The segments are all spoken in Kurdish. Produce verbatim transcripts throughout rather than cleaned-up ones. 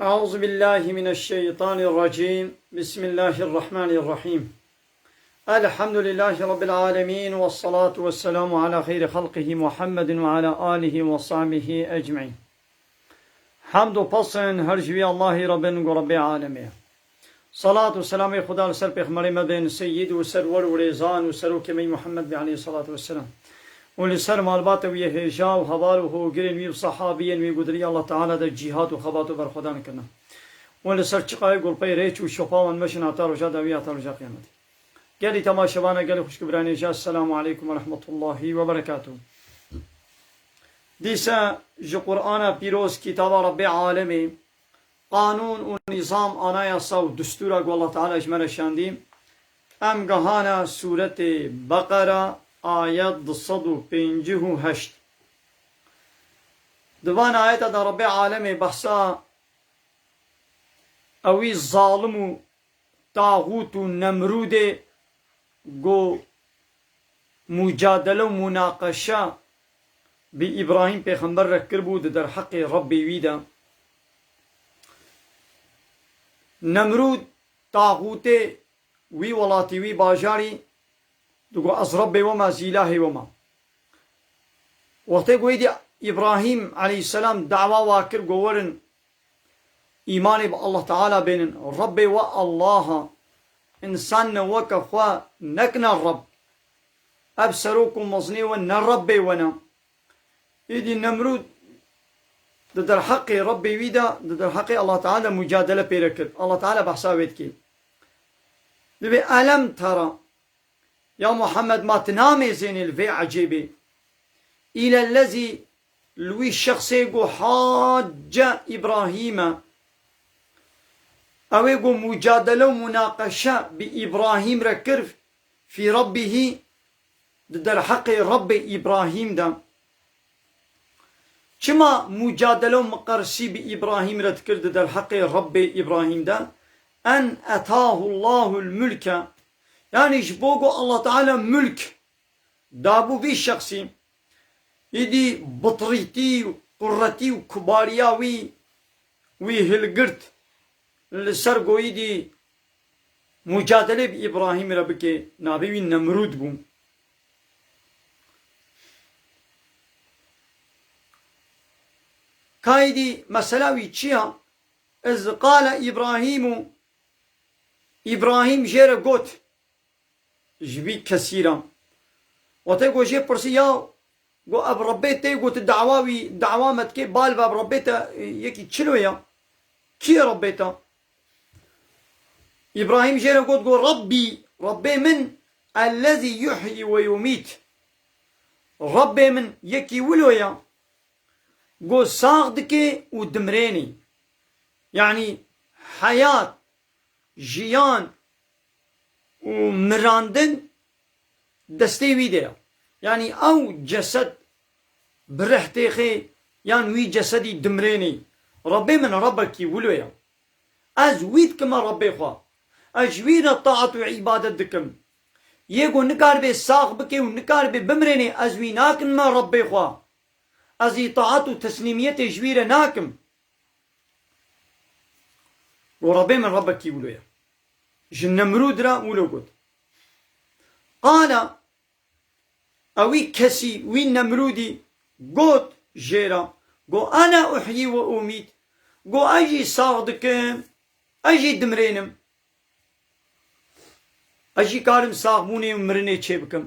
أعوذ بالله من الشيطان الرجيم. بسم الله الرحمن الرحيم. الحمد لله رب العالمين، والصلاة والسلام على خير خلقه محمد وعلى آله وصحبه أجمعين. Hemd û pesn her ji wî Allahî re bin ku Rebbê alemê ye. Salat û selamê Xuda li ser Pêxemberê me bin, seyyid û serwer û rêzan û serokê me yî Muhammed be aleyhissalatu vesselam. Û li ser malbata wî yê hêja û heval û hogirên wî û sahabiyên wî ku di rêya Allah Teala de cîhad û xebat û berxwedan kirine. Û li ser çiqayê ku li pey rêç û şopa wan meşin heta roja dawî, heta roja qiyametê. Gelî temaşevana, gelî xwişk û biranê ji, Esselamu aleykum ve rahmetullahi ve berekatuh. Dîse ji Qur'ana pîroz, kitaba Rebbê alemê, qanûn û nîzam, anayasa û distûra ku Allah Teala ji me re şandî, em gehana sûretê Beqera, ayet du sed û pêncî û heşt. Di van ayeta de Rebbê alemê behsa ewî zalim û taxût û Nemrûdê ku mucadele û munaqeşe bi Îbrahîm pêxember re kiribû di derheqê Rebbê wî de. Nemrûd, taxûtê wî welatî, wî bajarî, digot, "Ez Rebbê we me, ez îlahê we me." Wextê ku êdî Îbrahîm aleyhisselam dawa wa kir, got, "Werin, îmanê bi Allah Teala bênin. Rebbê we Allah e. Însan ne weke xwe nekine Reb. Ev serok û mezinê we ne Rebbê we ne." Êdî Nemrûd di derheqê Rebbê wî de, di derheqê Allah Teala de mucadele pê re kir. Allah Teala behsa wê dike. Dibê, "Elem tera." Ya Muhammed, ma tu namêzênî li vê ecêbê? Îlellezî, li wî şexsê ku hacce Îbrahîme. Ew ê ku mucadele û munaqeşe bi Îbrahîm re kir, fî Rebbihî, di derheqê Rebbê Îbrahîm de. Çima mucadele û miqersî bi Îbrahîm re dikir di derheqê Rebbê Îbrahîm de? En etahullahu l-mulke. Yanî ji bo ku Allah Teala mulk dabû vî şexsî, îdî bitrîtî û quretî û kubariya wî, wî hilgirt li ser ku îdî mucadelê bi Îbrahîm re bike, navê wî Nemrûd bû. Ka îdî mesela wî çi ya? Iz qale Îbrahîmû, Îbrahîm jê re got, ji vî kesî re. Wextê ku jê pirsî, ya, got, "Ev Rebbê te, got, tu dawa wî, dawa me dikê, bal ve, ev Rebbê te, e, yekî çilo ya? Kî ye Rebbê te?" Îbrahîm jê re got, got, "Rebbî, Rebbê min, ellezî yuhyî ve yumît. Rebbê min yekî wilo ya, got, sax dike û dimrênê." Yanî heyat, jiyan û mirandin destê wî de ye. Yanî ew cesed bi rih têxê yan wî cesedî dimrênê. Rebê min Rebekî wilo ye. Ez wî dikime Rebê xwe. Ez ji wî re taet û îbadet dikim. Yê ku nikaribe sax bike û nikaribe bimrênê, ez wî nakim me Rebê xwe. Ez îtaet û teslîmiyetê ji wî re nakim. Û Rebê min Rebekî wilo ye. Ji Nemrûd re wilo got. Qala, ewî kesî, wî Nemrûdî got jê re, got, "Ene uhyî ve umît." Got, "Ez jî sax dikim, ez jî dimrênim. Ez jî karim saxbûnê û mirinê çêbikim."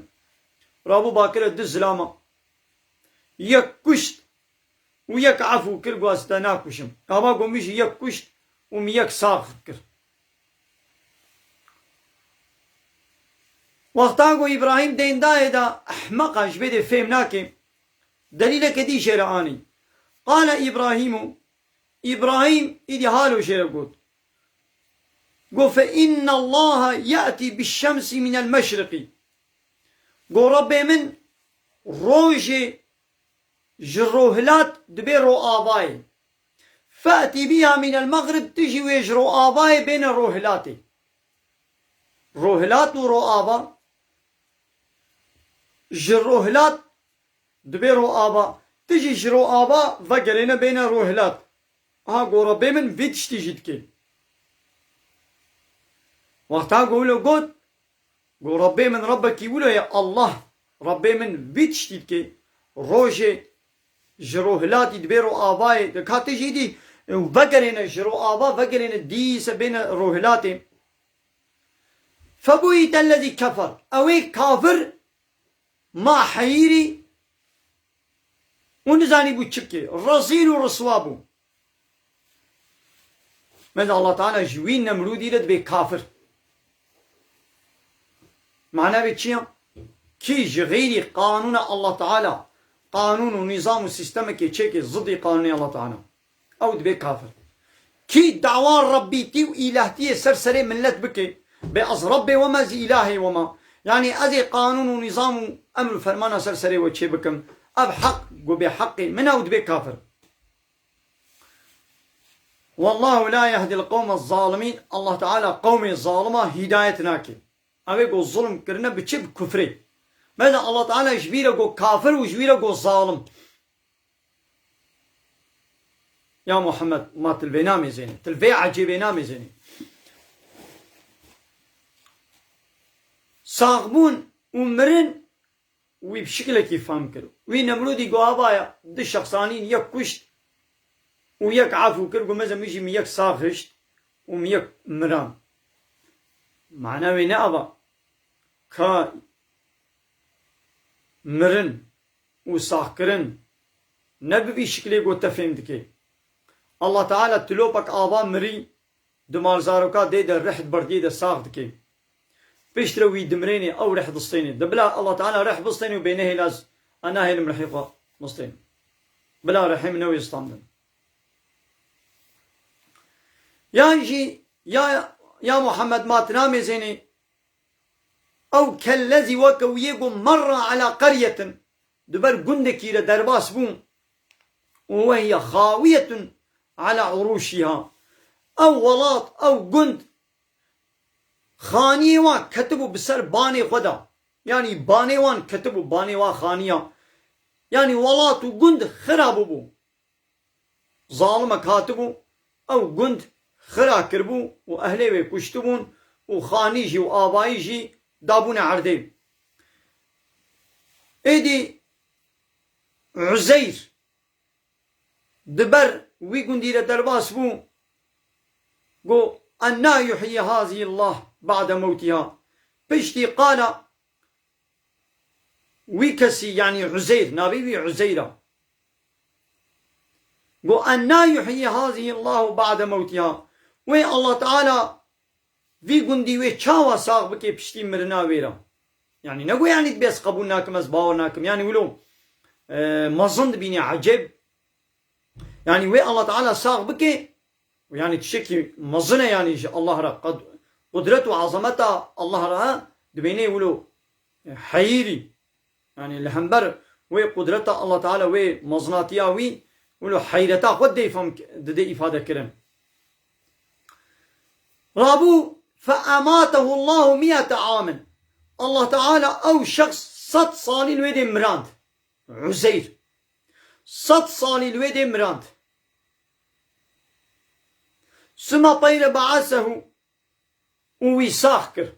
Rabû bakire du zilama. Yek kuşt û yek efû kir, got, "Ez te nakuşim." Ava got, "Min jî yek kuşt û min yek sax kir." Wexta ku Îbrahîm deyndayê de ehmeq e, ji bê dê fêm nake, delîleke dî jê re anî. Qale Îbrahîmû, Îbrahîm îdî halo jê re got. Got, "Fe innallaha ye'tî bişşemsî minel meşriqî." Got, "Rebê min rojê ji rohilat dibê roavayê. Fe'tî biha minel mexrib, tu jî wê ji roavayê bêne rohilatê." Rohilat û roava, ji rohilat dibê roava, tu jî ji roava vegerêne bêne rohilat. Aha, go Rabbê min vî tiştî jî dike. Wexta go wilo got, go Rabbê min Rabbekî wilo ye, Allah, Rabbê min vî tiştî dike. Rojê ji rohilatî dibê ro avayê, dikate jî dî, vegerêne ji ro ava, vegerêne dîse bêne rohilatê. Febuhîtellezî kefer. Ew ê kafir ma heyîrî û nizanî bû çi bike. Rezîl û riswa bû. Mesela Allah Teala ji wî Nemrûdî re dibê kafir. Mana vê çi ya? Kî ji xeyrî qanûna Allah Teala, qanûn û nîzam û sîstemekê çêke zidî qanûnê Allah Teala, ew dibe kafir. Kî dawa Rebbîtî û îlahtiyê ser serê millet bike, bê ez Rebbê we me, ez îlahê we me, yanî ez ê qanûn û nîzam û emr û fermana ser serê we çê bikim, ev heq, go bê heqê min e, ew dibe kafir. Wallahu la yehdil qewme zalimîn. Allah Teala qewmê zalima hîdayet nake. Ew ê ku zulm kirine biçe bi kufrê. Mesela Allah Teala ji vî re got kafir û ji vî re got zalim. Ya Muhammed, ma tu li vê namêzênî. Tu li vê ecêbê namêzênî. Saxbûn û mirin wî bi şikilekî fehm kir. Wî Nemrûdî got, avaya, du şexsanîn, yek kuşt û yek efû kir, got, meze min jî min yek sax hişt û min yek miran. Mana wê ne ava ka mirin û saxkirin ne bi vî şikilê got te fêm dike. Allah Teala tilopek ava mirî, di malzaroka dê de rih di berdiyê de sax dike. Piştre wî dimrênê, ew rih distênê. De bila Allah Teala rih bistênê û bê nehêla ez, ez nahêlim rihê xwe bistênim. Bila rihê min newê standin. Yan jî, ya, ya Muhammed, ma tu namêzênê, ew kellezî weke wî yê ku merra ala qeryetin, di ber gundekî re derbas bû, û we hiye xawiyetun ala urûşîha. Ew welat, ew gund, xaniyê wan ketibû bi ser banê xwe de. Yanî banê wan ketibû, banê wan xaniya. Yanî welat û gund xira bûbû. Zalimek hatibû, ew gund xira kiribû û ehlê wê kuştibûn û xanî jî û avayî jî dabûne erdê. Êdî Uzeyr di ber wî gundî re derbas bû, got, "Enna yuhyi hazî Allah ba'de mewtiha." Piştî qala wî kesî, yanî Uzeyr, navê wî Uzeyr e. Got, "Enna yuhyi hazî Allahu ba'de mewtiha." Wê Allah Teala vî gundî wê çawa sax bike piştî mirina wê re? Yanî ne got, yanî dibê ez qebûl nakim, ez bawer nakim. Yanî wilo, e, mezin dibînî, ecêb. Yanî wê Allah Teala sax bike, û yanî tiştekî mezin e, yanî ji Allah re qed-, qudret û azameta Allah re dibênê wilo, e, heyîrî. Yanî li hember wê qudreta Allah Teala, wê mezinatiya wî, wilo heyreta xwe didê fam-, didê îfade kirin. Rabû, "Fe ematehu Allahu miyete amin." Allah Teala ew şexs sed salî li wê dê mirand. Uzeyr. Sed salî li wê dê mirand. Suma peyre ba'asehu û wî sax kir.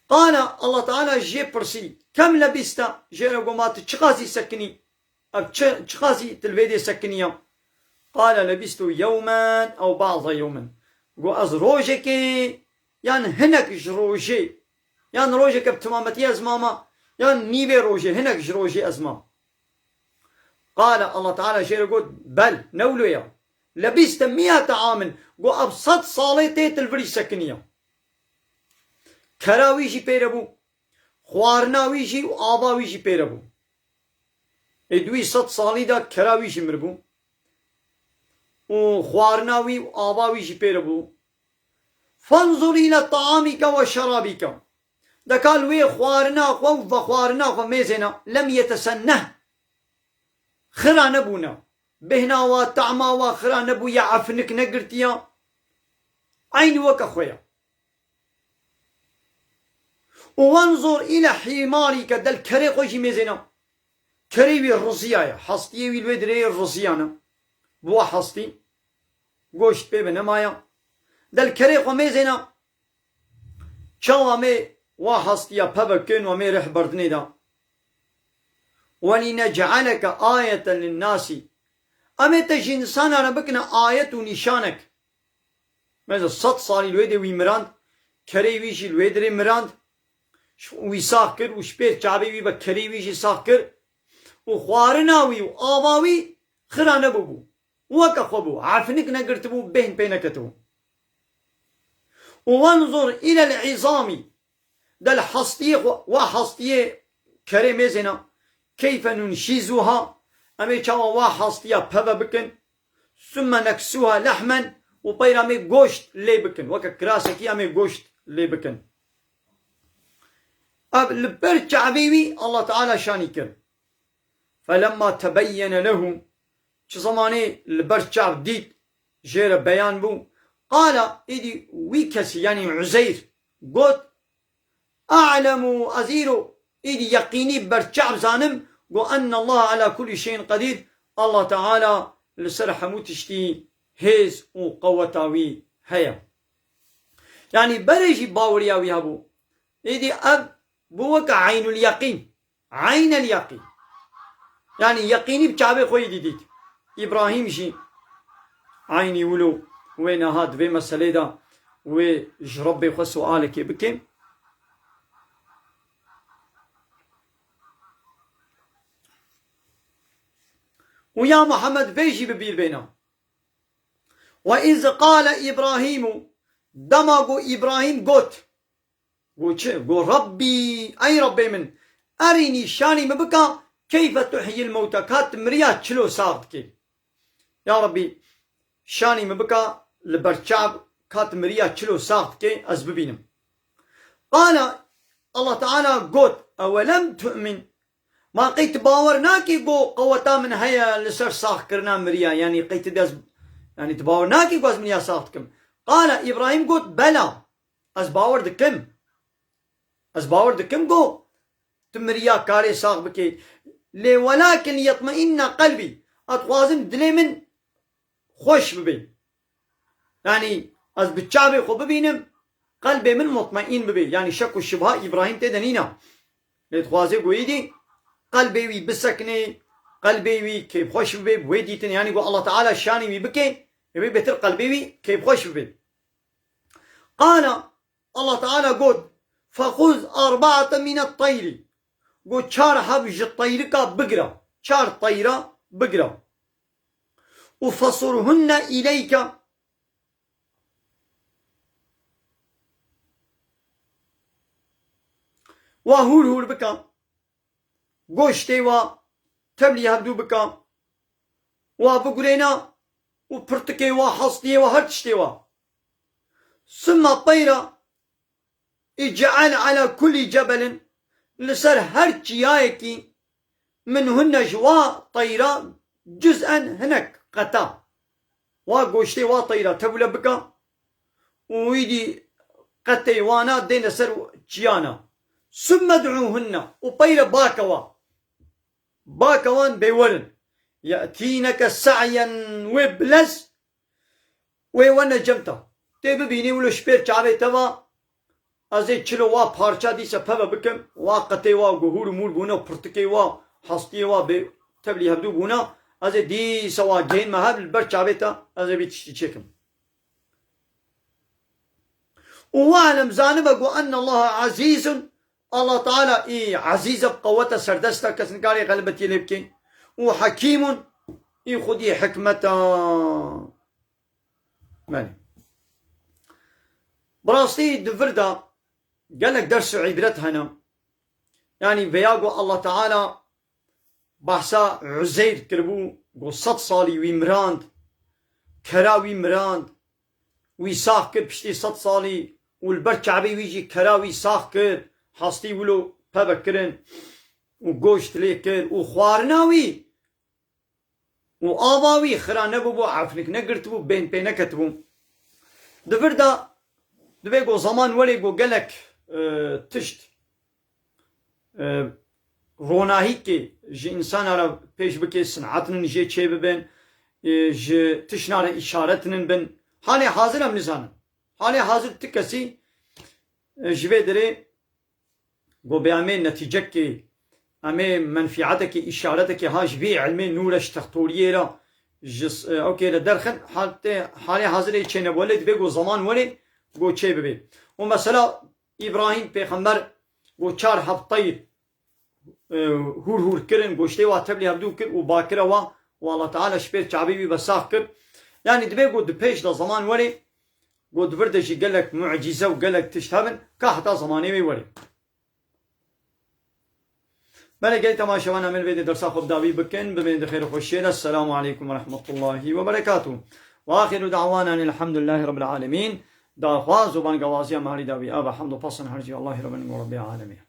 Qala, Allah Teala jê pirsî, "Kem lebîsta?" Jê re got, "Ma tu çiqasî sekinî? Ev çi, çiqasî tu li vê dê sekiniya?" Qala, "Lebîstu yewmen ew ba'da yewmin." Got, "Ez rojekê, yan hinek ji rojê, yan rojeke bi timametiya ez mama, yan nîvê rojê, hinek ji rojê ez mam." Qala, Allah Teala jê re got, "Bel, ne wilo ya. Lebîste miyete amin." Got, "Ev sed salê tê tu li virî sekiniya." Kera wî jî pê re bû, xwarina wî jî û ava wî jî pê re bû. Ê di wî sed salî de kera wî jî miribû û xwarina wî û ava wî jî pê re bû. "Fenzur île taamîke we şerabîke." De ka li wê xwarina xwe û vexwarina xwe mêzêne, lem yetesenneh. Xira nebûne. Bêhna wa, tama wa xira nebûye, efnik negirtiye. Eynî weke xwe ye. Û wenzur île hîmarîke, de li kerê xwe jî mêzêne. Kerê wî riziya ye. Hestiyê wî li wê dirê riziya ne. bi wa hastî, goşt pê ve nemaya. Del kerê xwe mêzêna, çawa mê wa hastiya peve kin û mê rih berdinê da. "Welînec'aleke ayeten linnasî." Em ê te ji însana re bikine ayet û nîşanek. Mesela sed salî li wê de wî mirand, kerê wî jî li wê dirê mirand, wî sax kir û ji pêr çavê wî ve kerê wî jî sax kir û xwarina wî û ava wî xira nebûbû. Weke xwe bû, efnik negirtibû, bêhn pê neketibû. "Û wenzur îlel îzamî." Del hastiyê xwe, wa hastiyê kerê mêzêna. "Keyfe nunşizuha." Em ê çawa wa hastiya peve bikin. "Sümme neksuha lehmen." Û peyra mê goşt lê bikin. Weke kirasekî em ê goşt lê bikin. Ev li ber çavê wî Allah Teala şanî kir. "Felemma tebeyyene lehu." Çi zemanê li ber çav dît, jê re beyan bû. Qala, êdî wî kesî, yanî Uzeyr, got, "A'lemu, ez îro êdî yeqînî ber çav zanim, got, enne Allah ala kulli şeyin qedîr." Allah Teala li ser hemû tiştî hêz û qeweta wî heye. Yanî berê jî baweriya wî hebû. Êdî ev bû weke eynul yeqîn. Eynel yeqîn. Yanî yeqînî bi çavê xwe yî dî dît. Îbrahîm jî eynî wilo wê niha di vê meselê de wê ji Rebbê xwe sualekê bike. Û ya Muhammed vê jî bi bîr bêne. "Ve iz qale Îbrahîmu", dema ku Îbrahîm got, Got çi? Got, "Rabbî, ey Rabbê min, erînî, şanî min bika, keyfe tuhyil mewta, ka tu miriya çilo sax dikî." Ya Rabbî, şanî min bika li ber çav, ka tu miriya çilo sax dikî, ez bibînim. Qala, Allah Teala got, "Ewelem tu'min?" Ma qey tu bawer nakî ku qeweta min heye li ser saxkirina miriya? Yanî qey tu dest, yanî tu bawer nakî ku ez miriya sax dikim? Qala, Îbrahîm got, "Bela." Ez bawer dikim. Ez bawer dikim ku tu miriya karê sax bikê. Lê welakin liyetmeinne qelbî. Ez dixwazim dilê min xweş bibe. Yanî ez bi çavê xwe bibînim, qelbê min mutmeîn bibe. Yanî şek û şibha Îbrahîm tê de nîna. Lê dixwaze ku êdî qelbê wî bisekine, qelbê wî kêfxweş bibe, bi wê dîtin. Yanî ku Allah Teala şanî wî bike, ê wê bêtir qelbê wî kêfxweş bibe. Qala, Allah Teala got, "Fexuz arbaate mine teyrî." Got, "Çar heb ji teyrika bigira. Çar teyra bigira. Û fesurhunne ileyke." Wa hûr hûr bika. Goştê wa tevlî hevdû bika. Wa bigurêna û pirtikê wa, hestiyê wa, her tiştê wa. Summa teyra ic'al ala kulli cebelin, li ser her çiyayekî, minhunne, ji wa teyra, cuz'en, hinek qeta. Wa goştê wa teyra tevle bika û wî dî qetê wana dêne ser çiyana. Summe d'uhunne, û peyre bake wa. Bake wan bê werin. Ye'tîneke se'yen, wê bilez, wê wene cem te. Tê bibînî wilo ji pêr çavê te va, ez ê çilo wa parça dîse peve bikim, wa qetê wa guhûr û mûr bûne û pirtikê wa, hestiyê wa bê tevlî hevdû bûne, ez ê dîse wa gihênme hev li ber çavê te, ez ê vî tiştî çêkim. Û we'lem, zanibe ku enne Allaha ezîzun, Allah Teala î ezîz e, bi qewet e, serdest e, kes nikare xelbetiyê lê bike. Û hekîmun, î xwedî hikmet e. Belê. Bi rastî di vir de gelek ders û îbret hene. Yanî veya ku Allah Teala behsa Uzeyr kiribû, ku sed salî wî mirand, kera wî mirand, wî sax kir piştî sed salî û li ber çavê wî jî kera wî sax kir, hastî wilo peve kirin û goşt lê kir û xwarina wî û ava wî xira nebûbû, efnik negirtibû, bên pê neketibû. Di vir de divê ku zaman were ku gelek, e, tişt, e, ronahîkê ji însana re pêş bike, sinetinin jê çê bibin, e, ji tişt nare îşaretinin bin. Halê hazir em nizanin. Halê hazir ti kesî, e, ji vê derê go bê em ê netîcekê, em ê menfîetekê, îşaretekê ha ji vê ilmê nû re ji textoriyê re, ji s-, e, ewkê re derxin, haltê, halê hazirê çênebû lê dibê go zaman werê, go çê bibê. Û mesela Îbrahîm pêxember go çar heb teyr, e, hûr hûr kirin, goştê wa tevlî hevdû kir û bakire wa, û Allah Teala ji pêr çavê wî be sax kir. Yanî dibê go di pêş de zaman werê, go di vir de jî gelek mucîze û gelek tişt hebin, ka heta zamanê wê werê. Belê gelî temaşevan em ê vê de dersa xwe bi dawî bikin, bimînin di xêr û xweşiyê de. Esselamu aleykum ve rahmetullahi ve berekatuh. Ve axiru da'wana enil hamdülillahi rabbil alemin. Daxwaz û bangawaziya marî dawî ava hamd û pasan hercî Allahî Rabbin û Rabbil alemin.